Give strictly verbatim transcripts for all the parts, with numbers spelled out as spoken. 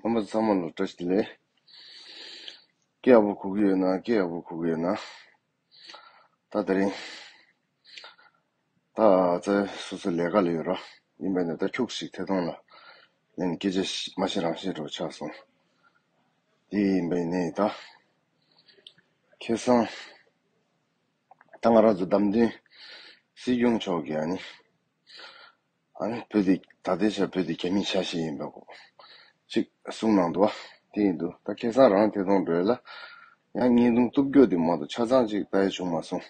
རྣམ་པ་ཚང་མ་ལ་བཀྲ་ཤིས་བདེ་ལེགས། སྐད་ཡག་པོ་གོ་གི་ཡོད་ན། སྐད་ཡག་པོ་གོ་གི་ཡོད་ན། ད་དེ་རིང་ད་ཚེ་སོ་སོ་ལས་ཀ་ལ་ཡོད་ར། ཡིན་པས་ན་ད་ཁྱུག་ཞིག་ཐད་གཏོང་ལ་ལན་སྐད་ཆ་ཞིག་མ་བཤད་རང་བཤད་འགྲོ་ཆགས་སོང་། དེ་ཡིན་པས་ནས་ད་ཁ་སང་ད་ང་རང་ཚོ་བདམས་ཐོན་སྲིད་སྐྱོང་མཆོག་གིས་ཨ་ནི། ཨ་ནི་བོད་དེ་ད་ལྟའི་ཆར་བོད་དེ་རྒྱ་མིའི་ཆ་ཤས་ཡིན་པ་གོ་ཅིག་གསུངས་གནང་འདུག་བ། དེ་ཡིན་དུས་ད་ཁ་སང་རང་ཐད་གཏོང་འགྲོ་ཡ་ལ་ཡང་བརྙན་ཐུང་གཏུབ་རྒྱུ་དེ་མ་གཏོགས་ཆ་ཚང་ཅིག་ལྟ་ཡ་བྱུང་མ་སོང་།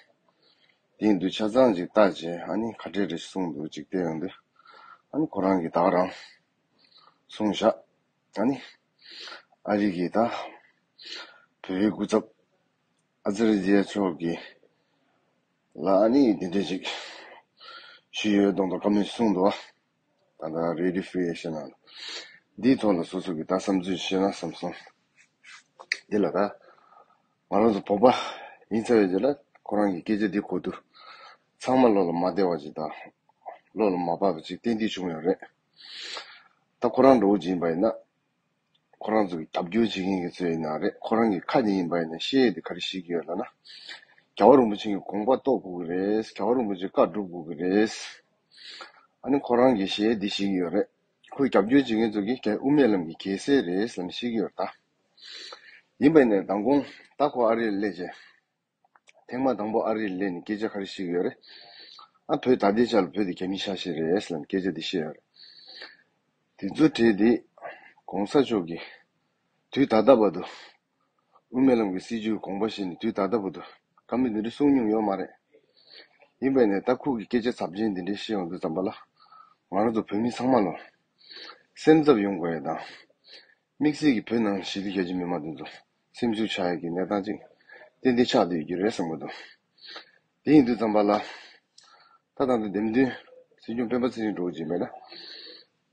དེ་ཡིན་དུས་ཆ་ཚང་ཅིག་ལྟ་བྱས་ཨ་ནི་ག་འདྲས་རེ་གསུངས་འདུག་ཅིག་བལྟས་ཡོང་དུས། ཨ་ནི་ཁོ་རང་གིས་ད་ག་རང་གསུངས་བཞག་ཨ་ནི་ཨ་རི་གིས་ད་བོད་པའི་སྐུ་ཚབ་ཨ་ཙི་རི་ཛི་ཡ་མཆོག་གིས་ལ་ཨ་ནི་འདི་འདྲ་ཅིག་ཞུས་ཡོད་མདོག་མདོག་བཀའ་མོལ་གསུངས་འདུག་བ། ད་ལྟ་རེ་ཌི་ཡོ་ཧྥི་ཨེ་ཤི་ཡ་ནང་ལ། འདིའི་ཐོག་ལ་སོ་སོ་གིས་ད་བསམ་ཚུལ་བཤད་ན་བསམ་སོང་། འདི་ལ་ད་ང་རང་ཚོ་བོད་པ་ཡིན་ཚར་བའི་རྗེས་ལ་ཁོ་རང་གི་སྐད་ཆ་འདི་གོ་དུས་ཚང་མ་བློ་ལ་མ་བདེ་བ་ཅིག་དང་བློ་ལ་མ་བབ་པ་ཅིག་ཏན་ཏིག་བྱུང་ཡོད་རེད། ད་ཁོ་རང་འདྲ་བོ་ཅིག་ཡིན་པ་ཡིན་ན། ཁོ་རང་ཚོ་གི་རྒྱབ་སྐྱོར་བྱེད་མཁན་གྱི་ཚོ་ཡིན་ན་རེད། ཁོ་རང་གི་ཁ་ནས་ཡིན་པ་ཡིན་ན་བཤད་ཡས་དེ་ག་རེ་བཤད་ཀྱི་ཡོད་ལབ་ན། རྒྱལ་བ་རིན་པོ་ཆེ་གི་དགོངས་པ་རྟོགས་དགོས་ཀྱི་རེད། རྒྱལ་བ་རིན་པོ་ཆེ་བཀའ་སྒྲུབ་དགོས་ཀྱི་རེད། ཨ་ནི་ཁོ་རང་གིས་བཤད་ཡས་དེ་བཤད་ཀྱི་ཡོད་རེད། ཁོའི་རྒྱབ་སྐྱོར་བྱེད་མཁན་ཚོ་གིས་རྒྱལ་དབུ་མའི་ལམ་གྱི་རྒྱལ་སྲས་རེད་ཟེར་ནས་བཤད་ཀྱི་ཡོད་རེད་ད། ཡིན་པ་ཡིན་ནའི་མདང་དགོང་ད་ཁོ་ཨ་རིར་སླེབས་རྗེས། ཐེངས་མ་དང་པོ་ཨ་རིར་སླེབས་ནས་སྐད་ཆ་ག་རེ་བཤད་ཀྱི་ཡོད་རེད། ཨ་བོད་ད་ལྟའི་ཆར་ལ་བོད་དེ་རྒྱ་མིའི་ཆ་ཤས་རེད་ཟེར་ནས་སྐད་ཆ་དེ་བཤད་ཡོད་རེད། དེ་ཚོ་གྲས་དེ་༸གོང་ས་མཆོག་གིས་དུས་ད་ལྟ་བར་དུ་དབུ་མའི་ལམ་གྱི་སྲིད་བྱུས་དགོངས་པ་བཞེས་ནས་དུས་ད་ལྟ་བར་དུ་བཀའ་མོལ་འདི་འདྲ་གསུངས་མྱོང་ཡོད་མ་རེད། ཡིན་པས་ནས་ད་ཁོ་གི་སྐད་ཆ་ཚབས་ཆེན་འདི་འདྲ་བཤད་ཡོང་དུས་ཙམ་པ་ལ་ང་རང་ཚོ་བོད་མི་ཚང་མ་ལ་སེམས་འཚབ་ཡོང་དགོས་ཡ་དང་། དམིགས་བསལ་གྱི་བོད་ནང་ཞི་བདེ་རྒྱ་ཆེ་མི་མང་དེ་ཚོ་སེམས་ཤུགས་ཆག་ཡག་གི་གནས་སྟངས་ཅིག་ཏན་ཏན་ཆགས་བསྡད་ཡོད་ཀྱི་རེད་བསམ་གྱི་འདུག་དེ་ཡིན་དུས་ཙམ་པ་ལ། ད་ད་ལྟ་འདེམས་ཐོན་སྲིད་སྐྱོང་སྤེན་པ་ཚེ་རིང་འདྲ་བོ་ཅིག་མེད་ན།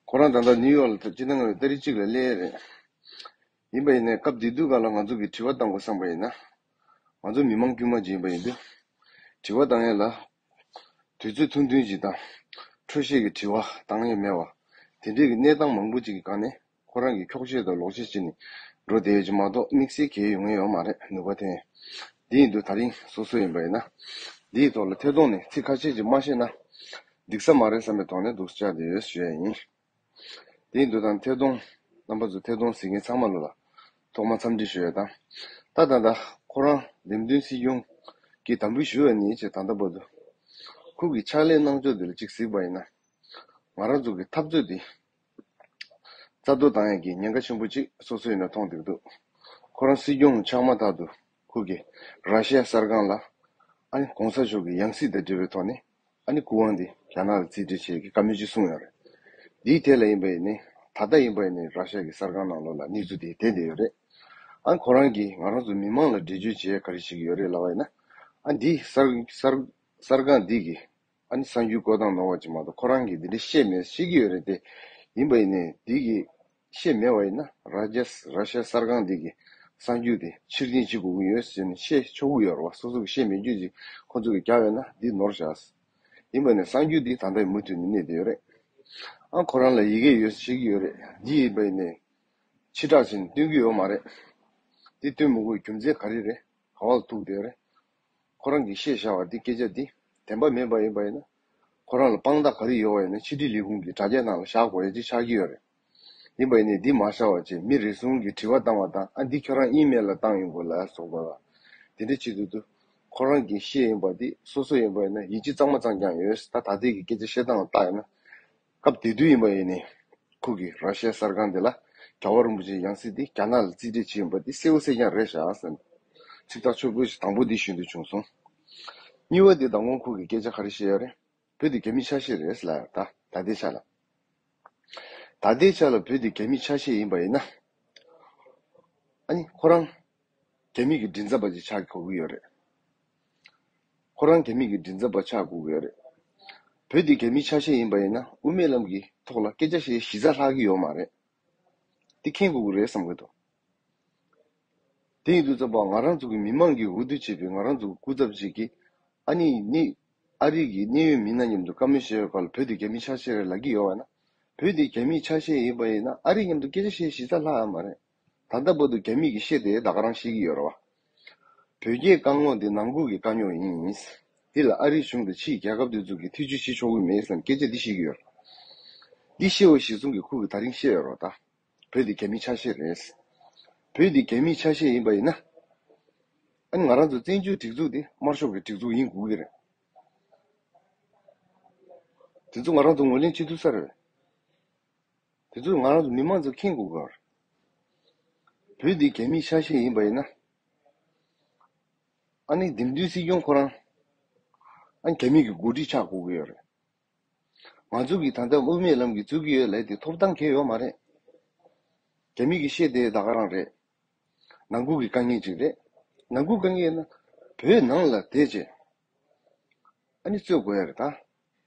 ཁོ་རང་ད་ལྟ་ནིའུ་ཡོག་ལ་སྤྱི་ཟླ་ལྔ་པའི་ཏ་རིག་གཅིག་ལ་སླེབས་རེད། ཡིན་པ་ཡིན་ནའི་སྐབས་དེ་དུས་སྒང་ལ་ང་ཚོ་གིས་དྲི་བ་བཏང་དགོས་བསམ་པ་ཡིན་ན། ང་ཚོ་མི་མང་དཀྱུས་མ་ཅིག་ཡིན་པ་ཡིན་དུས། དྲི་བ་བཏང་ཡས་ལ། དུས་ཚོད་ཐུང་ཐུང་ཅིག་དང་། འཕྲོ་ཤེས་ཀྱི་དྲི་བ་བཏང་ཡས་མེད་པ། དེ་འདྲས་ཀྱི་གནས་སྟངས་མང་པོ་ཅིག་གི་སྒང་ནས་ཁོ་རང་གིས་འཁྱོག་བཤད་དང་ལོག་བཤད་བྱས་ནས་འགྲོ་བསྡད་ཡོད་ཀྱི་མ་གཏོགས་དམིགས་བསལ་གང་ཡང་ཡོང་ཡས་ཡོད་མ་རེད། ནུས་པ་ཐོན་ཡས། འདི་ཡིན་དུས་ད་རིང་སོ་སོ་ཡིན་པ་ཡིན་ན། འདིའི་ཐོག་ལ་ཐད་གཏོང་ནས་ཚིག་ཁ་ཤས་ཅིག་མ་བཤད་ན། འགྲིག་ས་མ་རེད་བསམ་པའི་ཐོག་ནས་འདུག་སེ་བཅར་བསྡད་ཡོད་ཞུ་ཡས་ཡིན། དེ་ཡིན་དུས་ད་ཐད་གཏོང་རྣམ་པ་ཚོ་ཐད་གཏོང་གཟིགས་མཁན་ཚང་མ་ལོ་ལ་ཐོག་མར་འཚམས་འདྲི་ཞུ་ཡས་དང་། ད་ད་ད་ཁོ་རང་འདེམས་ཐོན་སྲིད་སྐྱོང་གི་དམ་འབུལ་ཞུ་བ་ནས་བྱས་ད་ལྟ་བར་དུ་ཁོ་གི་ཕྱག་ལས་གནང་ཕྱོགས་དེ་ལ་གཅིག་གཟིགས་པ་ཡིན་ན། ང་རང་ཚོ་གི་འཐབ་རྩོད་དེ་རྩ་གཏོར་བཏང་ཡས་ཀྱི་ཉེན་ཁ་ཆེན་པོ་གཅིག་སོ་སོ་ཡིན་ན་མཐོང་བསྡད་འདུག་ཁོ་རང་སྲིད་སྐྱོང་ཆགས་མ་ཐག་ཏུ་ཁོ་གི་ར་ཤི་ཡ་གསར་ཁང་ལ་ཨ་ནི་གོང་ས་མཆོག་གི་ཡང་སྲིད་དང་འབྲེལ་བའི་ཐོག་ནས། ཨ་ནི་སྐུ་དབང་འདི་རྒྱ་ནག་ལ་རྩིས་སྤྲོད་བྱེད་ཀྱི་བཀའ་མོལ་ཅིག་གསུངས་ཡོད་རེད། འདིའི་ཐད་ལ་ཡིན་པ་ཡིན་ནའི་ད་ལྟ་ཡིན་པ་ཡིན་ནའི་ར་ཤ་གི་གསར་ཁང་ནང་ལོགས་ལ་གནས་ཚུལ་དེ་བསྡད་བསྡད་ཡོད་རེད། ཨ་ཁོ་རང་གིས་ང་རང་ཚོ་མི་མང་ལ་འགྲེལ་བརྗོད་བྱེད་ཡ་ག་རེ་བྱེད་ཀྱི་ཡོད་རེད་ལབ་པ་ཡིན་ན། ཨ་འདི་གསར་གསར་གསར་ཁང་འདི་གི་ཨ་ནི་གསར་འགྱུར་བཀོད་སྟངས་ནོར་བ་ཅིག་མ་གཏོགས་ཁོ་རང་གིས་འདི་འདྲ་བཤད་མེད་བཤད་ཀྱི་ཡོད་རེད་དེ། ཡིན་པ་ཡིན་ནའི་འདི་གི་བཤད་མེད་པ་ཡིན་ན་ར་ཇ་ར་ཤ་གསར་ཁང་འདི་གི་གསར་འགྱུར་དེ་ཕྱིར་འཐེན་བྱེད་དགོས་ཀྱི་ཡོད་ཟེར་ནས་བཤད་ཆོག་གི་ཡོད་རེད་བ། སོ་སོ་གི་བཤད་མེད་རྒྱུ་ཅིག་ཁོ་ཚོ་གིས་རྒྱབ་ཡོད་ན་འདི་ནོར་བཞག་ཡིན་པ་ནས་གསར་འགྱུར་འདི་ད་ལྟ་མུ་མཐུད་ནས་གནས་བསྡད་ཡོད་རེད། ཨ་ཁོ་རང་ལ་ཡི་གེ་ཡོད་ཟེར་གྱི་ཡོད་རེད། འདི་ཡིན་པ་ཡིན་ནས་ཕྱི་བསྒྲགས་བྱས་ནས་སྟོན་གྱི་ཡོད་མ་རེད། འདི་སྟོན་མི་དགོས་རྒྱུ་མཚན་ག་རེ་རེད། ག་བ་ལ་ཐུག་བསྡད་ཡོད་རེད། ཁོ་རང་གིས་བཤད་བཞག་པ་འདི་སྐད་ཆ་འདི་བདེན་པ་མིན་པ་ཡིན་པ་ཡིན་ན། ཁོ་རང་ལ་དཔང་རྟགས་ག་རེ་ཡོད་པ་ཡིན་ན་ཕྱི་དྲིལ་ལས་ཁུངས་ཀྱི་དྲ་རྒྱ་ནང་ལ་བཞག་དགོས་ཡ་ཅིག་ཆགས་ཀྱི་ཡོད་རེད། ཡིན་པ་ཡིན་ནའི་འདི་མ་བཞག་པ་བྱས་མི་རེ་ཟུང་གིས་དྲི་བ་བཏང་བ་དང་ཨ་འདི་ཁྱོད་རང་ཨི་མེལ་ལ་བཏང་ཡོང་དགོས་ལ་སོགས་པ་ལ། དེ་འདྲ་བྱེད་དུས་དུས་ཁོ་རང་གིས་བཤད་ཡིན་པ་འདི་སོ་སོ་ཡིན་པ་ཡིན་ན་ཡིད་ཆེས་གཙང་མ་གཙང་རྐྱང་ཡོད། ད་ད་ལྟའི་གི་སྐད་ཆ་བཤད་སྟངས་ལ་བལྟ་ཡིན་ན། སྐབས་དེ་དུས་ཡིན་པ་ཡིན་ནའི་ཁོ་གིས་ར་ཤ་གསར་ཁང་དེ་ལ་རྒྱལ་བ་རིན་པོ་ཆེའི་ཡང་སྲིད་དེ་རྒྱ་ནག་ལ་རྩིས་སྤྲོད་བྱས་ཡིན་པ་འདི་གསལ་པོ་གསལ་རྐྱང་རེད་བཞག་ཟེར་ནས་ཚིག་ཐག་ཆོད་པོ་ཞིག་དང་པོ་འདི་ཞུ་འདོད་བྱུང་སོང་། གཉིས་པ་དེ་མདང་དགོང་ཁོ་གིས་སྐད་ཆ་ག་རེ་བཤད་ཡོད་རེད། བོད་དེ་རྒྱ་མིའི་ཆ་ཤས་རེད་ཟེར་ལབ་ཡོད་ད། ད་ལྟའི་ཆ་ལ། ད་ལྟའི་ཆ་ལ་བོད་དེ་རྒྱ་མིའི་ཆ་ཤས་ཡིན་པ་ཡིན་ན། ཨ་ནི་ཁོ་རང་རྒྱ་མི་གི་མགྲིན་ཚབ་པ་ཅིག་ཆགས་དགོས་ཀྱི་ཡོད་རེད། ཁོ་རང་རྒྱ་མི་གི་མགྲིན་ཚབ་པ་ཆགས་དགོས་ཀྱི་ཡོད་རེད། བོད་དེ་རྒྱ་མིའི་ཆ་ཤས་ཡིན་པ་ཡིན་ན་དབུ་མའི་ལམ་གྱི་ཐོག་ལ་སྐད་ཆ་བཤད་གཞི་རྩ་ལྷག་གི་ཡོད་མ་རེད། འདི་མཁྱེན་དགོས་ཀྱི་རེད་བསམ་གྱི་འདུག་དེ་ཡིན་དུས་ཙམ་པ་ང་རང་ཚོ་གི་མི་མང་གིས་འོས་བསྡུ་བྱས་པའི་ང་རང་ཚོ་གི་སྐུ་ཚབ་ཅིག་གིས་ཨ་ནི་ནི་ཨ་རི་གི་གནད་ཡོད་མི་སྣ་མཉམ་དུ་བཀའ་མོལ་བཤད་པའི་སྐབས་ལ་བོད་དེ་རྒྱ་མིའི་ཆ་ཤས་རེད་ལབ་ཀྱི་ཡོད་པ་ན། བོད་འདི་རྒྱ་མིའི་ཆ་ཤས་ཡིན་པ་ཡིན་ན། ཨ་རི་མཉམ་དུ་སྐད་ཆ་བཤད་གཞི་རྩ་ལྷག་ཡོད་མ་རེད། ད་ལྟ་བར་དུ་རྒྱ་མི་གིས་བཤད་དེ་ད་ག་རང་བཤད་ཀྱི་ཡོད་རེད་བ། བོད་རྒྱའི་དཀའ་ངལ་འདི་ནང་ཁུལ་གྱི་དཀའ་རྙོག་ཡིན། འདི་ལ་ཨ་རིའི་གཞུང་དང་ཕྱིའི་རྒྱལ་ཁབ་དེ་ཚོ་གིས་ཐེ་བྱུས་བྱེད་ཆོག་གི་མེད་ཟེར་ནས་སྐད་ཆ་འདི་བཤད་ཀྱི་ཡོད་རེད། འདི་བཤད་པ་གཞིར་བཟུང་གིས་ཁོ་གིས་ད་རིང་བཤད་ཡོད་རེད་ད། བོད་འདི་རྒྱ་མིའི་ཆ་ཤས་རེད། བོད་འདི་རྒྱ་མིའི་ཆ་ཤས་ཡིན་པ་ཡིན་ན། ཨ་ནི་ང་རང་ཚོ་བཙན་བྱོལ་སྒྲིག་འཛུགས་འདི་དམར་ཤོག་གི་སྒྲིག་འཛུགས་ཡིན་དགོས་ཀྱི་རེད། དེ་ཚོ་ང་རང་ཚོ་ངོས་ལེན་བྱེད་ཐུབ་ས་རེད། དེ་ཚོ་ང་རང་ཚོ་མི་མང་ཚོ་མཁྱེན་དགོས་ཀྱི་རེད། བོད་འདི་རྒྱ་མིའི་ཆ་ཤས་ཡིན་པ་ཡིན་ན། ཨ་ནི་འདེམས་ཐོན་སྲིད་སྐྱོང་ཁོ་རང་ཨ་ནི་རྒྱ་མི་གི་འགོ་ཁྲིད་ཆགས་དགོས་ཀྱི་ཡོད་རེད། ང་ཚོ་གིས་ད་ལྟ་དབུ་མའི་ལམ་གྱི་རྩོད་ཀྱི་ཡོད་ལབ་དེ་ཐོབ་ཐང་གང་ཡང་ཡོད་མ་རེད། རྒྱ་མི་གིས་བཤད་དེ་ད་ག་རང་རེད། ནང་ཁུལ་གྱི་དཀའ་ངལ་ཅིག་རེད། ནང་ཁུལ་དཀའ་ངལ་ཡིན་ན་བོད་ནང་ལ་བསྡད་བྱས་ཨ་ནི་རྩོད་དགོས་ཡ་རེད་ད།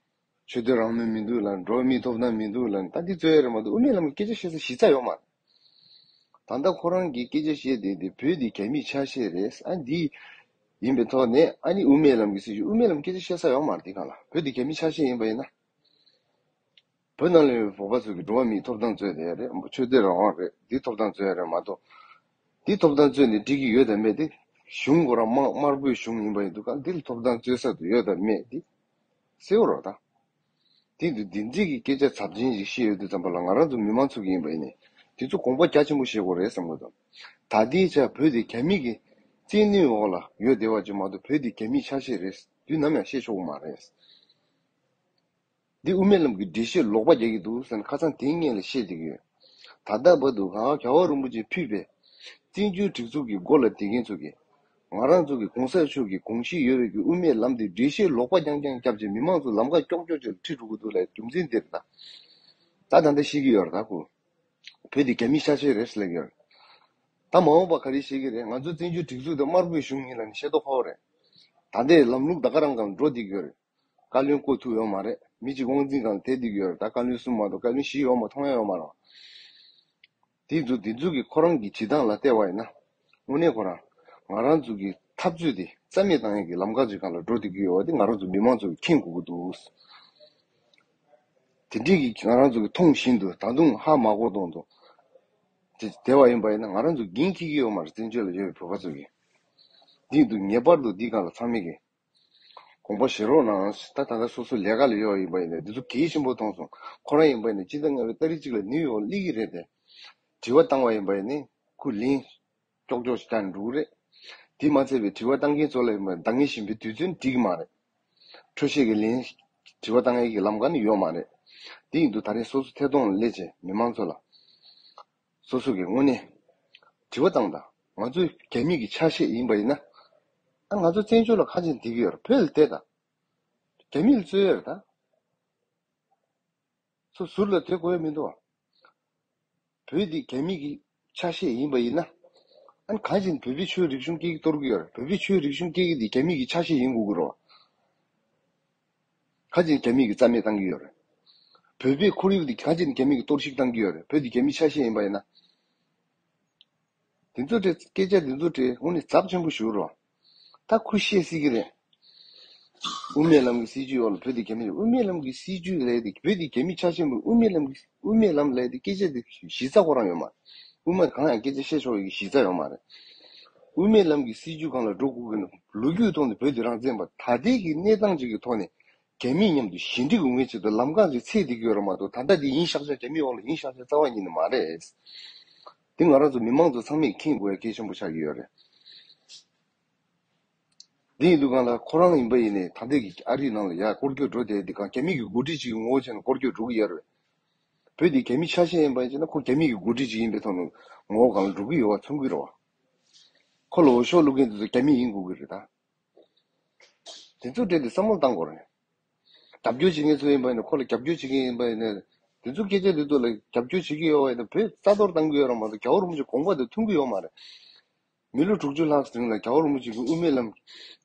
ཆོས་དད་རང་མོས་མི་འདུག་ལབ། འགྲོ་བ་མིའི་ཐོབ་ཐང་མི་འདུག་ལབ། ད་འདི་རྩོད་ཡ་རེད་མ་གཏོགས་དབུ་མའི་ལམ་གྱི་སྐད་ཆ་བཤད་ས་གཞི་རྩ་ཡོད་མ་རེད། ད་ལྟ་ཁོ་རང་གིས་སྐད་ཆ་བཤད་བསྡད་དེ་བོད་འདི་རྒྱ་མིའི་ཆ་ཤས་རེད། ཨ་འདི་ཡིན་པའི་ཐོག་ནས་ཨ་ནི་དབུ་མའི་ལམ་གྱི་སྲིད་བྱུས། དབུ་མའི་ལམ་སྐད་ཆ་བཤད་ས་ཡོད་མ་རེད། དེ་གང་ལ་བོད་འདི་རྒྱ་མིའི་ཆ་ཤས་ཡིན་པ་ཡིན་ན། བོད་ནང་ལ་ཡོད་པའི་བོད་པ་ཚོ་གིས་འགྲོ་བ་མིའི་ཐོབ་ཐང་རྩོད་བསྡད་རེད། ཆོས་དད་རང་དབང་རེད། འདི་ཐོབ་ཐང་རྩོད་ཡ་རེད་མ་གཏོགས། འདི་ཐོབ་ཐང་རྩོད་ནས་འགྲིག་གི་ཡོད་དམ་མེད་དེ། གཞུང་ཁོ་རང་དམར་དམར་པོའི་གཞུང་ཡིན་པ་ཡིན་དུས་གང་འདི་ལ་ཐོབ་ཐང་རྩོད་ས་དེ་ཡོད་དམ་མེད་དེ་གསལ་པོ་རེད་ད། དེ་དུས་འདི་འདྲའི་གི་སྐད་ཆ་ཚབས་ཆེན་ཞིག་བཤད་ཡོང་དུས་ཙམ་པ་ལ། ང་རང་ཚོ་མི་མང་ཚོ་གི་ཡིན་པ་ཡིན་ནའི་དེ་ཚོ་དགོངས་པ་རྒྱ་ཆེན་པོ་བཞེས་དགོས་རེད་བསམ་གྱི་འདུག། ད་ལྟའི་ཆར་བོད་དེ་རྒྱ་མི་གི་བཙན་གནོན་འོག་ལ་ཡོད་བསྡད་པ་ཅིག་མ་གཏོགས་བོད་དེ་རྒྱ་མིའི་ཆ་ཤས་རེད། དུས་ནམ་ཡང་བཤད་ཆོག་གི་མ་རེད། འདི་དབུ་མའི་ལམ་གྱི་འགྲེལ་བཤད་ལོག་པ་རྒྱག་གི་འདུག་ཟེར་ནས་ཁ་སང་དེ་སྔོན་ལ་བཤད་བསྡད་ཀྱི་ཡོད། ད་ལྟ་བར་དུ་ག་རྒྱལ་བ་རིན་པོ་ཆེས་ཕུལ་བའི་བཙན་བྱོལ་སྒྲིག་འཛུགས་ཀྱི་མགོ་ལ་བསྡད་མཁན་ཚོ་གིས་ང་རང་ཚོ་གི་གོང་ས་མཆོག་གི་དགོངས་གཞི་ཡོད་པའི་གི་དབུ་མའི་ལམ་དེ་འགྲེལ་བཤད་ལོག་པ་རྐྱང་རྐྱང་བརྒྱབ་བྱས་མི་མང་ཚོ་ལམ་ཁ་ཀྱོག་ཀྱོག་ཅིག་ལ་ཁྲིད་འགྲོ་གི་འདུག་ལབ་རྒྱུ་མཚན་འདི་རེད་ད། ད་ད་ལྟ་བཤད་ཀྱི་ཡོད་རེད་ད་ཁོ། བོད་དེ་རྒྱ་མིའི་ཆ་ཤས་རེད་ཟེར་ལབ་ཀྱི་ཡོད་རེད། ད་མ་འོངས་པ་ག་རེ་བཤད་ཀྱི་རེད། ང་ཚོ་བཙན་བྱོལ་སྒྲིག་འཛུགས་དེ་དམར་པོའི་གཞུང་ཡིན་ལབ་ནས་བཤད་མདོག་ཁ་པོ་རེད། ད་ལྟའི་ལམ་ལུགས་ད་ག་རང་སྒང་འགྲོ་བསྡད་ཀྱི་ཡོད་རེད། བཀའ་བློན་བསྐོ་ཐུབ་ཡོད་མ་རེད། མི་གཅིག་དབང་འཛིན་སྒང་ལ་བསྡད་བསྡད་ཀྱི་ཡོད་རེད། ད་བཀའ་བློན་གསུམ་མ་གཏོགས་བཀའ་བློན་བཞི་ཡོད་མ་མཐོང་ཡ་ཡོད་མ་རེད། དེ་ཚོ་དེ་ཚོ་གི་ཁོ་རང་གི་བྱེད་སྟངས་ལ་བལྟས་པ་ཡིན་ན། དངོས་གནས་ཁོ་རང་ང་རང་ཚོ་གི་འཐབ་རྩོད་དེ་རྩ་མེད་བཏང་ཡ་གི་ལམ་ཁ་ཅིག་སྒང་ལ་འགྲོ་བསྡད་ཀྱི་ཡོད་པ་དེ་ང་རང་ཚོ་མི་མང་ཚོ་གིས་མཁྱེན་དགོས་ཀྱི་འདུག། དེ་འདྲའི་གི་ང་རང་ཚོ་གིས་མཐོང་བཞིན་དུ་ད་དུང་ཧ་མ་གོ་གཏོང་དུ་དེ་བསྡད་པ་ཡིན་པ་ཡིན་ན། ང་རང་ཚོ་འགན་འཁྱེར་གྱི་ཡོད་མ་རེད། བཙན་བྱོལ་ལ་ཡོད་པའི་བོད་པ་ཚོ་གིས། འདི་འདུག། ངེས་པར་དུ་འདི་སྒང་ལ་ཚང་མས་ཀྱི་དགོངས་པ་བཞེས་རོགས་གནང་། ད་ད་ལྟ་སོ་སོ་ལས་ཀ་ལ་ཡོད་ཡིན་པ་ཡིན་ན་འདི་ཚོ་གལ་ཆེན་པོ་མཐོང་སོང་། ཁོ་རང་ཡིན་པ་ཡིན་ན་སྤྱི་ཟླ་ལྔ་པའི་ཏ་རིག་གཅིག་ལ་ནིའུ་ཡོག་སླེབས་ཀྱི་རེད་དེ། དྲི་བ་བཏང་བ་ཡིན་པ་ཡིན་ན་ཁོས་ལན་ཀྱོག་ཀྱོག་ཞིག་བཏང་འགྲོ་གི་རེད། དེ་མ་ཚད་པའི་དྲི་བ་བཏང་མཁན་ཚོ་ལ་ཡིན་པ་ཡིན་ན་འདང་ངེས་བཞིན་པའི་དུས་ཚོད་འགྲིག་གི་མ་རེད། འཕྲོ་ཤེས་ཀྱི་ལན་དྲི་བ་བཏང་ཡས་ཀྱི་ལམ་ཁ་ནི་ཡོད་མ་རེད། དེ་ཡིན་དུས་ད་རིང་སོ་སོ་ཐད་གཏོང་ལ་སླེབས་བྱས་མི་མང་ཚོ་ལ། སོ་སོ་གིས་དངོས་གནས་དྲི་བ་བཏང་དང་། ང་ཚོ་རྒྱ་མི་གི་ཆ་ཤས་ཡིན་པ་ཡིན་ན། ཨ་ང་ཚོ་བཙན་བྱོལ་ལ་གང་བྱས་ནས་བསྡད་ཀྱི་ཡོད་རེད། བོད་ལ་བསྡད་དང་། རྒྱ་མི་ལ་རྩོད་ཡོད་རེད་ད། ཚུར་ཟུར་ལ་སྡོད་དགོས་ཡ་མི་འདུག་བ། བོད་འདི་རྒྱ་མི་གི་ཆ་ཤས་ཡིན་པ་ཡིན་ན། ཨ་ནི་གང་བྱས་ནས་བོད་པའི་ཆོས་རིག་གཞུང་སྐད་ཀྱི་གཏོར་གྱི་ཡོད་རེད། བོད་པའི་ཆོས་རིག་གཞུང་སྐད་ཀྱི་འདི་རྒྱ་མི་གི་ཆ་ཤས་ཡིན་དགོས་ཀྱི་རེད་བ། གང་བྱས་ནས་རྒྱ་མི་གིས་རྩ་མེད་བཏང་གི་ཡོད་རེད། བོད་པའི་ཁོར་ཡུག་འདི་གང་བྱས་ནས་རྒྱ་མི་གིས་གཏོར་བཤིག་བཏང་གི་ཡོད་རེད། བོད་འདི་རྒྱ་མིའི་ཆ་ཤས་ཡིན་པ་ཡིན་ན། དེ་ཚོ་དེ་སྐད་ཆ་དེ་ཚོ་དེ་དངོས་གནས་ཚབས་ཆེན་པོ་ཞིག་རེད་བ། ད་ཁོས་བཤད་སྲིད་ཀྱི་རེད། དབུ་མའི་ལམ་གྱི་སྲིད་བྱུས་འོག་ལ་བོད་དེ་རྒྱ་མི། དབུ་མའི་ལམ་གྱི་སྲིད་བྱུས་ལབ་དེ་བོད་དེ་རྒྱ་མིའི་ཆ་ཤས་མིན། དབུ་མའི་ལམ་གྱི་དབུ་མའི་ལམ་ལབ་དེ་སྐད་ཆ་དེ་གཞི་རྩ་ཁོ་རང་ཡོད་མ་རེད། དབུ་མ་གང་ཡང་སྐད་ཆ་བཤད་ཆོག་ཡག་གི་གཞི་རྩ་ཡོད་མ་རེད། དབུ་མའི་ལམ་གྱི་སྲིད་བྱུས་སྒང་ལ་འགྲོ་དགོས་ཀྱི་ན་ལོ་རྒྱུས་ཐོག་ནས་བོད་དེ་རང་བཙན་པ། ད་ལྟའི་གི་གནས་སྟངས་ཅིག་གི་ཐོག་ནས་རྒྱ་མི་མཉམ་དུ་ཞི་འགྲིག་ཡོང་མཁན་ཆེད་དུ་ལམ་ཁ་ཅིག་འཚོལ་བསྡད་ཀྱི་ཡོད་རེད་མ་གཏོགས། ད་ལྟ་དེ་ཡིན་ཤག་ཤག་རྒྱ་མིའི་འོག་ལ་ཡིན་ཤག་ཤག་རྩ་བ་ཉིད་ནས་མ་རེད། དེ་ང་རང་ཚོ་མི་མང་ཚོ་ཚང་མས་མཁྱེན་དགོས་ཡ་གལ་ཆེན་པོ་ཆགས་ཀྱི་ཡོད་རེད། དེ་ཡིན་དུས་སྒང་ལ་ཁོ་རང་ཡིན་པ་ཡིན་ནའི་ད་ལྟའི་གི་ཨ་རིའི་ནང་ལ་ཡ་སྐོར་སྐྱོད་འགྲོ་བསྡད་དེ་སྒང་རྒྱ་མི་གི་འགོ་ཁྲིད་ཅིག་གི་ངོ་བོ་བྱས་ནས་སྐོར་སྐྱོད་འགྲོ་གི་ཡོད་རེད། བོད་དེ་རྒྱ་མིའི་ཆ་ཤས་ཡིན་པ་ཡིན་ན་ཁོ་རྒྱ་མི་གི་འགོ་ཁྲིད་ཅིག་ཡིན་པའི་ཐོག་ནས་ངོ་བོ་སྒང་ལ་འགྲོ་གི་ཡོད་པ་མཚོན་གི་རེད་བ། ཁོ་ལ་འོས་ཤོག་བླུག་མཁན་དེ་ཚོ་རྒྱ་མི་ཡིན་དགོས་ཀྱི་རེད་ད། དེ་ཚོ་དྲན་ཏེ་བསམ་བློ་བཏང་དགོས་རེད། རྒྱབ་སྐྱོར་བྱེད་མཁན་ཚོ་ཡིན་པ་ཡིན་ན། ཁོ་ལ་རྒྱབ་སྐྱོར་བྱེད་མཁན་ཡིན་པ་ཡིན་ན། དེ་ཚོ་སྐད་ཆ་དེ་ཚོ་ལ་རྒྱབ་སྐྱོར་བྱེད་ཀྱི་ཡོད་པ་ཡིན་ན་བོད་རྩ་གཏོར་བཏང་གི་ཡོད་རེད་མ་གཏོགས་རྒྱལ་བ་རིན་པོ་ཆེ་དགོངས་པ་དེ་མཐུན་གྱི་ཡོད་མ་རེད། མི་ལོ་དྲུག་ཅུ་ལྷག་རིང་ལ་རྒྱལ་བ་རིན་པོ་ཆེ་གི་དབུ་མའི་ལམ་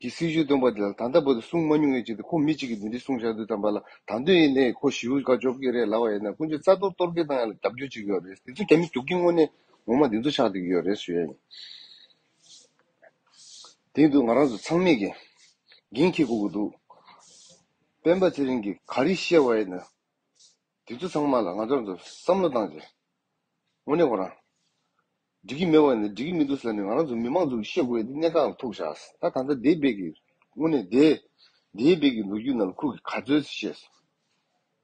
གྱི་སྲིད་བྱུས་སྟོན་པ་དེ་ལ་ད་ལྟ་བར་དུ་གསུང་མ་མྱོང་མཁན་ཅིག་དེ་ཁོ་མི་གཅིག་གིས་དེ་འདྲ་གསུངས་བཞག་དུས་ཙམ་པ་ལ། ད་དུང་ཡིན་ནའི་ཁོ་ཞི་བའི་བཀའ་རྒྱབ་ཀྱི་རེད་ལབ་པ་ཡིན་ན། ཀུན་སྤྱོད་རྩ་གཏོར་གཏོར་སྐྱོན་བཏང་ཡ་ལ་རྒྱབ་སྐྱོར་བྱེད་ཀྱི་ཡོད་རེད། དེ་ཚོ་རྒྱ་མི་རྒྱུག་ཁྱི་དངོས་གནས་ངོ་མ་དེ་ཚོ་ཆགས་བསྡད་ཀྱི་ཡོད་རེད་ཞུ་ཡ་ཡིན། དེ་ཡིན་དུས་ང་རང་ཚོ་ཚང་མས་ཀྱི་འགན་འཁྱེར་དགོས་ཀྱི་འདུག། སྤེན་པ་ཚེ་རིང་གིས་ག་རེ་བཤད་པ་ཡིན་ན། དེ་ཚོ་ཚང་མ་ལ་ང་ཚོ་རང་ཚོ་བསམ་བློ་བཏང་རྗེས། དངོས་གནས་ཁོ་རང་། འགྲིག་གི་མེད་པ་ནི་འགྲིག་གི་མི་འདུག་ཟེར་ནས་ང་རང་ཚོ་མི་མང་ཚོ་གིས་བཤད་དགོས་ཡ་དེ་གནད་འགག་ལ་ཐུག་བཞག་ད་ད་ལྟ་འདས་པའི་གི་དངོས་གནས་འདས་འདས་པའི་གི་ལོ་རྒྱུས་ནང་ལ་ཁོ་གིས་ག་ཚོད་བཤད་སོང་།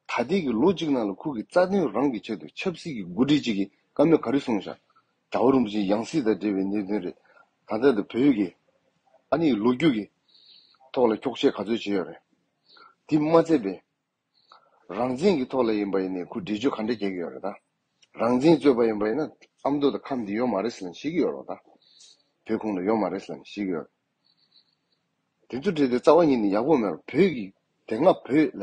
ད་ལྟའི་གི་ལོ་གཅིག་ནང་ལ་ཁོ་གིས་རྩ་དོན་རང་གི་ཆེད་དུ་ཆབ་སྲིད་ཀྱི་འགོ་ཁྲིད་ཅིག་གིས་བཀའ་མོལ་ག་རེ་གསུངས་བཞག་རྒྱལ་བ་རིན་པོ་ཆེའི་ཡང་སྲིད་དང་འབྲེལ་བའི་གནད་དོན་རེད། ད་ལྟ་དུ་བོད་ཀྱི་ཨ་ནི་ལོ་རྒྱུས་ཀྱི་ཐོག་ལ་འཁྱོག་བཤད་ག་ཚོད་བྱས་ཡོད་རེད། དེ་མ་ཚད་པའི། རང་བཙན་གྱི་ཐོག་ལ་ཡིན་པ་ཡིན་ནའི་ཁོ་འགྲེལ་བརྗོད་ག་འདྲ་རྒྱག་གི་ཡོད་རེད་ད། རང་བཙན་རྩོད་པ་ཡིན་པ་ཡིན་ན་ཨ་མདོ་དང་ཁམས་འདི་ཡོད་མ་རེད་ཟེར་ནས་བཤད་ཀྱི་ཡོད་རེད་ད། བོད་ཁོངས་ལ་ཡོད་མ་རེད་ཟེར་ནས་བཤད་ཀྱི་ཡོད་རེད། དེ་ཚོ་བྲིས་ཏེ་རྩ་བ་ཉིད་ནས་ཡག་པོ་མེད་རེད། བོད་ཀྱི་དེ་སྔ་བོད་ལ་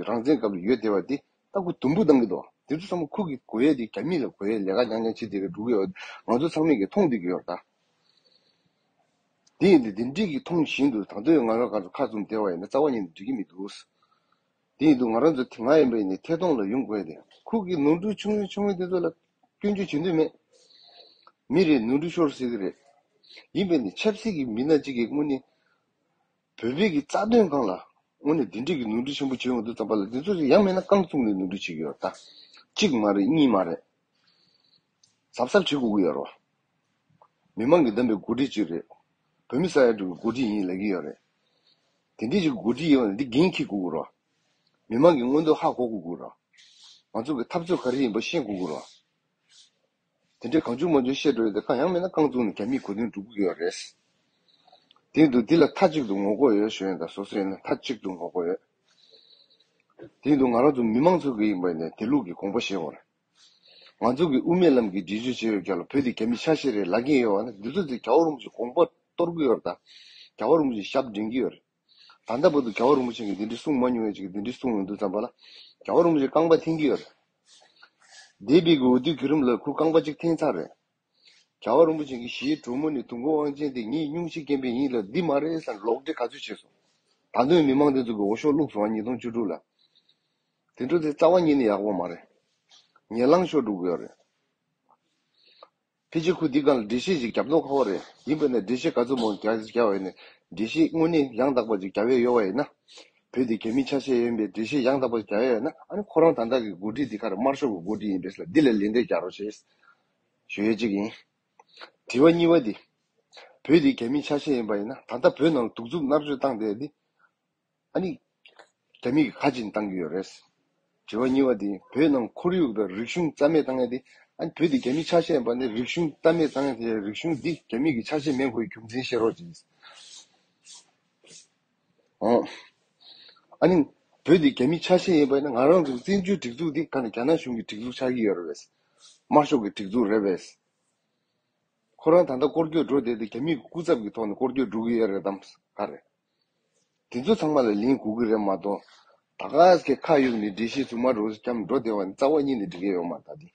རང་བཙན་སྐབས་ལ་ཡོད་བསྡད་པ་འདི་ད་ཁོ་དུམ་བུ་བཏང་གི་འདུག་དེ་ཚོ་ཚང་མ་ཁོ་གི་གོ་ཡས་དེ་རྒྱ་མི་ལ་གོ་ཡས་ལས་ཀ་རྐྱང་རྐྱང་བྱེད་བསྡད་ཀྱི་འགྲོ་གི་ཡོད། ང་ཚོ་ཚང་མས་ཀྱིས་མཐོང་བསྡད་ཀྱི་ཡོད་རེད་ད། དེ་ཡིན་དུས་དེ་འདྲས་ཀྱི་མཐོང་བཞིན་དུ་ད་དུང་ང་རང་ག་ཚོད་ཁ་བཙུམ་བསྡད་པ་ཡིན་ན་རྩ་བ་ཉིད་ནས་འགྲིག་གི་མི་འདུག་དེ་ཡིན་དུས་ང་རང་ཚོ་དེ་སྔ་ཡིན་པ་ཡིན་ནའི་ཐད་གཏོང་ལ་ཡོང་དགོས་ཏེ་ཁོ་གི་ནོར་འཁྲུལ་ཆུང་ངུ་ཆུང་ངུ་དེ་ཚོ་ལ་སྐྱོན་བརྗོད་བྱེད་འདོད་མེད། མི་རེ་ནོར་འཁྲུལ་ཤོར་སྲིད་ཀྱི་རེད། ཡིན་པས་ནི་ཆབ་སྲིད་ཀྱི་མི་སྣ་གཅིག་གིས་དངོས་གནས་བོད་པའི་གི་རྩ་དོན་སྒང་ལ་དངོས་གནས་འདི་འདྲས་ཀྱི་ནོར་འཁྲུལ་ཆེན་པོ་བྱེད་ཡོང་དུས་ཙམ་པ་ལ་འདི་ཚོ་ཡང་མིན་ན་རྐང་བཙུགས་ནས་ནོར་འཁྲུལ་བྱེད་ཀྱི་ཡོད་ད། གཅིག་མ་རེད་གཉིས་མ་རེད། གཟབ་གཟབ་བྱེད་དགོས་ཀྱི་ཡོད་རེད་བ། མི་མང་གིས་བདམས་པའི་འགོ་ཁྲིད་ཅིག་རེད། བོད་མི་ས་ཡ་དྲུག་གི་འགོ་ཁྲིད་ཡིན་ལབ་ཀྱི་ཡོད་རེད། དེ་འདྲས་ཅིག་འགོ་ཁྲིད་ཡིན་པ་ལ་འདི་འགན་འཁྱེར་དགོས་ཀྱི་རེད་བ། མི་མང་གི་མངོན་འདོད་ཧ་གོ་དགོས་ཀྱི་རེད་བ། ང་ཚོ་གི་འཐབ་རྩོད་ག་རེ་ཡིན་པ་ཤེས་དགོས་ཀྱི་རེད་བ། དེ་འདྲས་གང་བྱུང་མང་བྱུང་བཤད་འགྲོ་ཡོད་དེ་ཁ་ཡང་མིན་ན་རྐང་བཙུགས་ནས་རྒྱ་མིས་གོ་དོན་སྒྲུབ་ཀྱི་ཡོད་རེད། དེ་འདུག་འདི་ལ་མཐའ་གཅིག་ཏུ་ངོ་རྒོལ་ཡོད་ཞུ་ཡིན་ད་སོ་སོ་ཡིན་ན་མཐའ་གཅིག་ཏུ་ངོ་རྒོལ་ཡོད། དེ་འདུག་ང་རང་ཚོ་མི་མང་ཚོ་གི་ཡིན་པ་ཡིན་ན་དེ་ལུགས་ཀྱི་དགོངས་པ་བཞེས་དགོས་རེད། ང་ཚོ་གི་དབུ་མའི་ལམ་གྱི་འགྲེལ་བརྗོད་བྱས་ཡོད་ཀྱང་ལ་བོད་དེ་རྒྱ་མི་ཆ་ཤས་རེད་ལབ་ཀྱི་ཡོད་བ་ན་འདི་ཚོ་ཚོས་རྒྱལ་བ་རིན་པོ་ཆེ་དགོངས་པ་གཏོར་གྱི་ཡོད་རེད་ད། རྒྱལ་བ་རིན་པོ་ཆེ་ཞབས་འདྲེན་གྱི་ཡོད་རེད། ད་ལྟ་བར་དུ་རྒྱལ་བ་རིན་པོ་ཆེ་གིས་འདི་འདྲའི་གསུང་མ་མྱོང་བའི་ཅིག་འདི་འདྲའི་གསུང་ཡོང་དུས་ཙམ་པ་ལ། རྒྱལ་བ་རིན་པོ་ཆེ་རྐང་པ་འཐེན་གྱི་ཡོད་རེད། འདས་པའི་གི་འོས་བསྡུའི་བརྒྱུད་རིམ་ལ་ཁོ་རྐང་པ་གཅིག་འཐེན་ཚར་རེད། རྒྱལ་བ་རིན་པོ་ཆེ་གི་ཞེ་གྲོགས་མོ་ནི་དུང་དཀར་དབང་ཆེན་དེ་ངའི་སྙུང་གཞི་རྐྱེན་པས་ཡིན་ལ་འདི་མ་རེད་ཟེར་ལོག་འགྲེལ་ག་ཚོད་བྱས་སོང་། ད་དུང་མི་མང་དེ་ཚོ་གི་འོས་ཤོག་བླུགས་སོང་ཉིས་སྟོང་བཅུ་དྲུག་ལ། དེ་འཕྲོ་དེ་རྩ་བ་ཉིད་ནས་ཡག་པོ་མ་རེད། ཉེ་ལང་ཤོར་འགྲོ་གི་ཡོད་རེད། ཕལ་ཆེར་ཁོ་འདི་སྒང་ལ་འགྲེལ་བཤད་ཅིག་རྒྱབ་མདོག་ཁ་པོ་རེད། ཡིན་པས་ན་འགྲེལ་བཤད་ག་ཚོད་མང་རྒྱག་རྒྱག་པ་ཡིན་ན་འགྲེལ་བཤད་དངོས་གནས་ཡང་དག་པ་ཅིག་རྒྱབ་ཡས་ཡོད་པ་ཡིན་ན། བོད་དེ་རྒྱ་མིའི་ཆ་ཤས་ཡིན་པའི་འགྲེལ་བཤད་ཡང་དག་པ་ཅིག་རྒྱབ་ཡས་ཡོད་ན་ཨ་ནི་ཁོ་རང་ད་ལྟ་གི་འགོ་ཁྲིད་འདི་ག་རེ་དམར་ཤོག་གི་འགོ་ཁྲིད་ཡིན་པས་ལ་འདི་ལ་ལན་འདེབས་རྒྱག་རོགས་བྱེད། ཞུ་ཡས་ཅིག་ཡིན། དྲི་བ་གཉིས་པ་འདི། བོད་དེ་རྒྱ་མིའི་ཆ་ཤས་ཡིན་པ་ཡིན་ན་ད་ལྟ་བོད་ནང་ལ་གདུག་རྩུབ་མནར་གཅོད་བཏང་བསྡད་འདི། ཨ་ནི། རྒྱ་མི་གིས་ག་ཅིག་བཏང་གི་ཡོད་རེད། དྲི་བ་གཉིས་པ་དེ་བོད་ནང་ཁོར་ཡུག་དང་རིག་གཞུང་རྩ་མེད་བཏང་ཡ་དེ་ཨ་ནི་བོད་དེ་རྒྱ་མིའི་ཆ་ཤས་ཡིན་པ་ནི་རིག་གཞུང་རྩ་མེད་བཏང་ཡ་དེ་རིག་གཞུང་འདི་རྒྱ་མི་གི་ཆ་ཤས་མེད་དགོས་རྒྱུ་མཚན་བཤད་རོགས་གྱིས། ཨོ། ཨ་ནི་བོད་དེ་རྒྱ་མིའི་ཆ་ཤས་ཡིན་པ་ནི་ང་རང་ཚོའི་བཙན་བྱོལ་སྒྲིག་འཛུགས་འདི་ག་ནས་རྒྱ་ནག་གཞུང་གི་སྒྲིག་འཛུགས་ཆགས་ཀྱི་ཡོད་རེད་པས། དམར་ཤོག་གི་སྒྲིག་འཛུགས་རེད་པས། ཁོ་རང་ད་ལྟ་སྐོར་སྐྱོད་འགྲོ་བསྡད་དེ་རྒྱ་མིའི་སྐུ་ཚབ་ཀྱི་ཐོག་ནས་སྐོར་སྐྱོད་འགྲོ་གི་ཡོད་རེད་དམ་ག་རེད། དེ་ཚོ་ཚང་མ་ལ་ལན་དགོས་ཀྱི་རེད་མ་གཏོགས། ད་ག་སེ་ཁ་གཡུག་ནས་འགྲེལ་བཤད་རྫུན་མ་རུ་རྐྱང་འགྲོ་བསྡད་པ་ནི་རྩ་བ་ཉིད་ནས་འགྲིག་གི་ཡོད་མ་རེད་ད་དེ།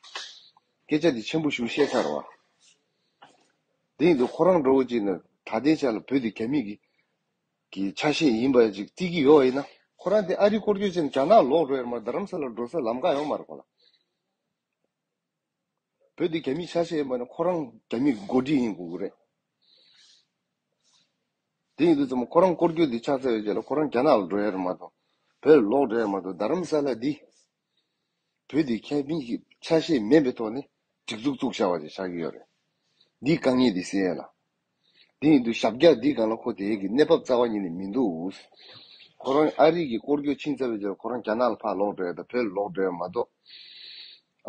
སྐད་ཆ་དེ་ཆེན་པོ་ཞིག་བཤད་ཚར་བ། དེ་ཡིན་དུས་ཁོ་རང་འདྲ་བོ་ཅིག་ནི་ད་ལྟའི་ཆ་ལ་བོད་དེ་རྒྱ་མི་གི་གི་ཆ་ཤས་ཡིན་པ་ཅིག་བརྩི་གི་ཡོད་པ་ཡིན་ན་ཁོ་རང་དེ་ཨ་རི་སྐོར་སྐྱོད་བྱས་ནས་རྒྱ་ནག་ལོག་འགྲོ་ཡ་རེད་མ་རྡ་རམ་ས་ལ་འགྲོ་ས་ལམ་ཁ་ཡོད་མ་རེད་ཁོ་ལ། བོད་འདི་རྒྱ་མིའི་ཆ་ཤས་ཡིན་པ་ནི་ཁོ་རང་རྒྱ་མིའི་འགོ་ཁྲིད་ཡིན་དགོས་ཀྱི་རེད། དེ་ཡིན་དུས་ཙམ་ཁོ་རང་སྐོར་སྐྱོད་འདི་ཆགས་ཚར་བའི་རྗེས་ལ་ཁོ་རང་རྒྱ་ནག་ལ་འགྲོ་ཡ་རེད་མ་གཏོགས་བོད་ལ་ལོག་འགྲོ་ཡ་མ་གཏོགས་རྡ་རམ་ས་ལ་འདི་བོད་འདི་རྒྱ་མིའི་ཆ་ཤས་མེད་པའི་ཐོག་ནས་སྒྲིག་འཛུགས་བཙུགས་བཞག་པ་ཅིག་ཆགས་ཀྱི་ཡོད་རེད། འདིའི་དཀའ་ངལ་འདི་སེལ་ཡ་ལ། དེ་ཡིན་དུས་ཞབས་བཀྱག་འདིའི་སྒང་ལ་ཁོ་དེའི་གི་གནས་བབ་རྩ་བ་ཉིད་ནས་མི་འདུག་ཁོ་རང་ཨ་རི་གི་སྐོར་སྐྱོད་ཕྱིན་ཚར་བའི་རྗེས་ལ་ཁོ་རང་རྒྱ་ནག་ལ་ཕར་ལོག་འགྲོ་ཡ་དང་བོད་ལ་ལོག་འགྲོ་ཡ་མ་གཏོགས།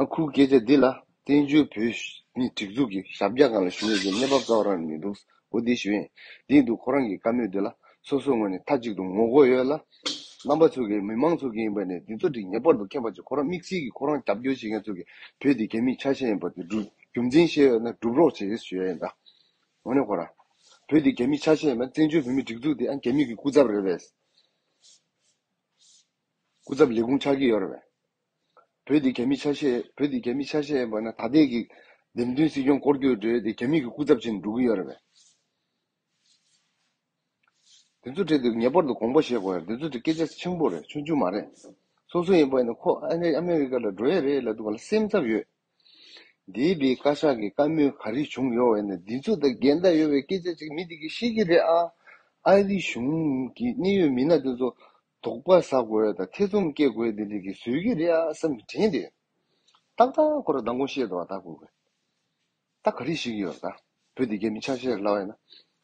ཨ་ཁུ་སྐད་ཆ་འདི་ལ་བཙན་བྱོལ་བོད་མི་སྒྲིག་འཛུགས་ཀྱི་ཞབས་བཀྱག་སྒང་ལ་བཞུགས་ཡོད་ཀྱི་གནས་བབ་རྩ་བ་རང་མི་འདུག་འོ་འདི་ཞུ་ཡིན། འདི་འདུག་ཁོ་རང་གི་བཀའ་མོལ་འདི་ལ་སོ་སོ་ངོས་ནས་མཐའ་གཅིག་ཏུ་ངོ་རྒོལ་ཡོད་ལ། རྣམ་པ་ཚོ་གིས་མི་མང་ཚོ་གིས་ཡིན་པ་ནས་འདི་ཚོ་འདི་ངེས་པར་དུ་མཁྱེན་པ་ཅིག་ཁོ་རང་དམིགས་བསལ་གྱི་ཁོ་རང་རྒྱབ་སྐྱོར་བྱེད་མཁན་ཚོ་གིས་བོད་འདི་རྒྱ་མིའི་ཆ་ཤས་ཡིན་པ་དེ་སྒྲུབ་རྒྱུ་མཚན་ཤེས་ཡོད་ན་སྒྲུབ་རོགས་བྱེད་ཞུ་ཡ་ཡིན་ད། དངོས་གནས་ཁོ་རང་། བོད་འདི་རྒྱ་མིའི་ཆ་ཤས་ཡིན་པ་བཙན་བྱོལ་བོད་མིའི་སྒྲིག་འཛུགས་དེ་ཨ་རྒྱ་མི་གི་སྐུ་ཚབ་རེད་པས། སྐུ་ཚབ་ལས་ཁུངས་ཆགས་ཀྱི་ཡོད་རེད་པས། བོད་འདི་རྒྱ་མི་ཆ་ཤས་བོད་འདི་རྒྱ་མི་ཆ་ཤས་ཡིན་པ་ན་ད་ལྟའི་གི་འདེམས་ཐོན་སྲིད་སྐྱོང་སྐོར་སྐྱོད་འགྲོ་ཡས་དེ་རྒྱ་མི་གི་སྐུ་ཚབ་བྱས་ནས་འགྲོ་གི་ཡོད་རེད་པས། དེ་ཚོ་འཕྲད་དུས་ངེས་པར་དུ་དགོངས་པ་བཞེས་དགོས་ཡ་རེད། དེ་ཚོ་དེ་སྐད་ཆ་ཆེན་པོ་རེད། ཆུང་ཆུང་མ་རེད། སོ་སོ་ཡིན་པ་ཡིན་ན་ཁོ་ཨ་ནི་ཨ་མེ་རི་ཀ་ལ་འགྲོ་ཡས་རེད་ལབ་དུས་ག་ལ་སེམས་འཚབ་ཡོད། འདས་པའི་བཀའ་ཤག་གི་བཀའ་མོལ་ག་རེ་བྱུང་ཡོད་པ་ཡིན་ན་འདི་ཚོ་དང་འགལ་ཟླ་ཡོད་པའི་སྐད་ཆ་ཅིག་མི་དེ་གིས་ཤེས་ཀྱི་རེད་ཨ། ཨ་རི་གཞུང་གི་གནད་ཡོད་མི་སྣ་དེ་ཚོ་ དོགས་པ་ཟ་དགོས་དང་ཐེ་ཚོམ་སྐྱེ་དགོས་དེ་འདྲ་གི་བཟོས་ཀྱི་རེད་ཨ་བསམ་གྱི་དྲན་ཏེ། ཏག་ཏག་ཁོ་རང་མདང་དགོང་བཤད་འདུག་བ། ད་ཁོ་གི་ད་ག་རེ་ཞིག་ཡོད་ད། བོད་དེ་རྒྱ་མི་ཆ་ཤས་ལབ་ཡིན་ན།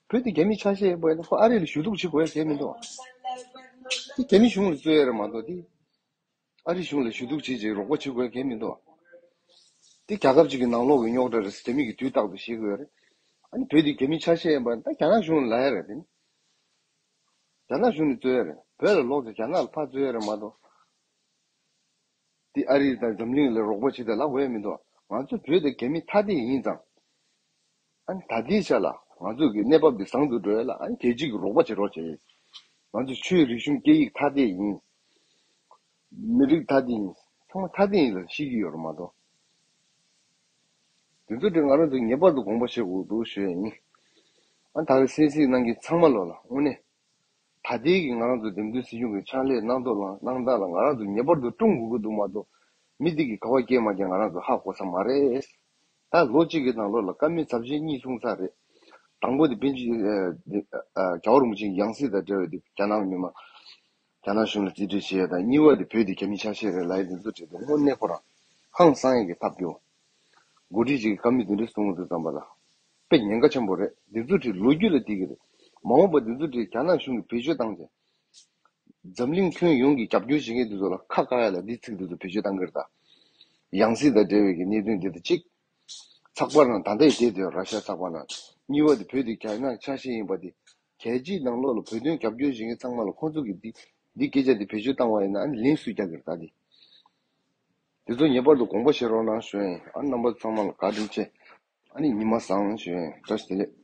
བོད་དེ་རྒྱ་མི་ཆ་ཤས་ཡིན་པ་ཡིན་ན་ཁོ་ཨ་རི་ལ་ཞུ་གཏུག་བྱེད་དགོས་ཡ་གལ་མི་འདུག་བ། དེ་རྒྱ་མི་གཞུང་ལ་རྩོད་ཡ་རེད་མ་གཏོགས་དེ། ཨ་རི་གཞུང་ལ་ཞུ་གཏུག་བྱེད་ཅིག་རོགས་པ་བྱེད་དགོས་གལ་མི་འདུག་དེ་རྒྱལ་ཁབ་ཅིག་གི་ནང་ལོགས་ཀྱི་རྙོག་དྲ་རེད། དེ་མིན་གྱི་དུས་རྟག་ཏུ་ཤེས་དགོས་རེད། ཨ་ནི་བོད་དེ་རྒྱ་མི་ཆ་ཤས་ཡིན་པ་ད་རྒྱ་ནག་གཞུང་ལ་ལབ་ཡ་རེད་དེ་ནི། རྒྱ་ནག་གཞུང་ནས་རྩོད་ཡ་རེད། བོད་ལ་ལོག་ཚེ་རྒྱ་ནག་ལ་ཕར་རྩོད་ཡ་རེད་མ་གཏོགས། དེ་ཨ་རི་དང་འཛམ་གླིང་ལ་རོགས་པ་བྱེད་དེ་ལབ་དགོས་ཡ་མི་འདུག་ང་ཚོ་བོད་དེ་རྒྱ་མི་ཐ་དད་ཡིན་ཙང་། ཨ་ནི་ད་ལྟའི་ཆ་ལ་ང་ཚོ་གི་གནས་བབ་འདི་བཟང་དུ་འགྲོ་ཡ་ལ་ཨ་ནི་རྒྱལ་སྤྱི་གི་རོགས་པ་བྱེད་རོགས་བྱེད། ང་ཚོ་ཆོས་རིག་གཞུང་སྐད་ཡིག་ཐ་དད་ཡིན། མི་རིགས་ཐ་དད་ཡིན། ཚང་མ་ཐ་དད་ཡིན་ལ་ཤེས་ཀྱི་ཡོད་རེད་མ་གཏོགས། དེ་ཚོ་དེ་ང་རང་ཚོ་ངེས་པར་དུ་དགོངས་པ་བཞེས་དགོས་འདུག་ཞུ་ཡ་ཡིན། ཨ་ད་གི་གསན་གཟིགས་གནང་མཁན་ཚང་མ་ལོ་ལ་དངོས་གནས། ད་ལྟའི་གི་ང་རང་ཚོ་འདེམས་ཐོན་སྲིད་གཞུང་གི་ཕྱག་ལས་གནང་ཐོག་ལ་གནང་སྟངས་ལ་ང་རང་ཚོ་ངེས་པར་དུ་སྲུང་དགོས་ཀྱི་འདུག་མ་གཏོགས། མི་འདི་གི་ག་བ་སྐྱེས་མ་སྐྱེས་ང་རང་ཚོ་ཧ་གོ་ས་མ་རེད། ད་ལོ་གཅིག་གི་ནང་ལོགས་ལ་བཀའ་མོལ་ཚབས་ཆེན་གཉིས་གསུངས་ཚར་རེད། དང་པོ་དེ་པཎ་ཆེན་ཨ་ཨ་རྒྱལ་བ་རིན་པོ་ཆེའི་ཡང་སྲིད་དང་འབྲེལ་བའི་དེ་རྒྱ་ནག་མི་མང་རྒྱ་ནག་གཞུང་ལ་རྩིས་སྤྲོད་བྱེད་ཡ་དང་། གཉིས་པ་དེ་བོད་དེ་རྒྱ་མི་ཆ་ཤས་རེད་ལབ་ཡ་དེ་ཚོ་བྲིས་ཏེ་དངོས་གནས་ཁོ་རང་ཧང་སང་ཡ་གི་ཐབས་སྐྱོ། འགོ་ཁྲིད་ཅིག་གིས་བཀའ་མོལ་དེ་འདྲ་གསུངས་དུས་ཙམ་པ་ལ། དཔེ་ཉེན་ཁ་ཆེན་པོ་རེད། འདི་ཚོ་བྲིས་ལོ་རྒྱུས་ལ་བརྟེན་གྱི་རེད། མ་འོངས་པ་འདི་ཚོ་བྲིས་རྒྱ་ནག་གཞུང་གིས་བེད་སྤྱོད་བཏང་བྱས། འཛམ་གླིང་ཁྱོན་ཡོངས་ཀྱི་རྒྱབ་སྐྱོར་བྱེད་མཁན་དེ་ཚོ་ལ་ཁ་བཀག་ཡ་ལ་འདི་ཚིག་འདི་ཚོ་བེད་སྤྱོད་བཏང་གི་རེད་ད། ཡང་སྲིད་དང་འབྲེལ་བའི་གི་གནད་དོན་འདི་དང་གཅིག་ཚགས་པར་ནང་ད་ལྟ་ཡི་བསྡད་དེ་ར་ཤ་ཚགས་པར་ནང་། གཉིས་པ་དེ་བོད་དེ་རྒྱ་ནག་ཆ་ཤས་ཡིན་པ་དེ། རྒྱལ་སྤྱིའི་ནང་ལོགས་ལ་བོད་དོན་རྒྱབ་སྐྱོར་བྱེད་མཁན་ཚང་མ་ལ་ཁོང་ཚོ་གིས་འདི་འདི་སྐད་ཆ་འདི་བེད་སྤྱོད་བཏང་བ་ཡིན་ན་ཨ་ནི་ལན་སུས་རྒྱག་གི་རེད་ད་འདི། དེ་ཚོ་ངེས་པར་དུ་དགོངས་པ་བཞེས་རོགས་གནང་ཞུ་ཡིན། ཨ་རྣམ་པ་ཚང་མ་ལ་བཀའ་དྲིན་ཆེ། ཨ་ནི་ཉི་མ་བཟང་ཞུ་ཡིན། བཀྲ་ཤིས་བདེ་ལེགས།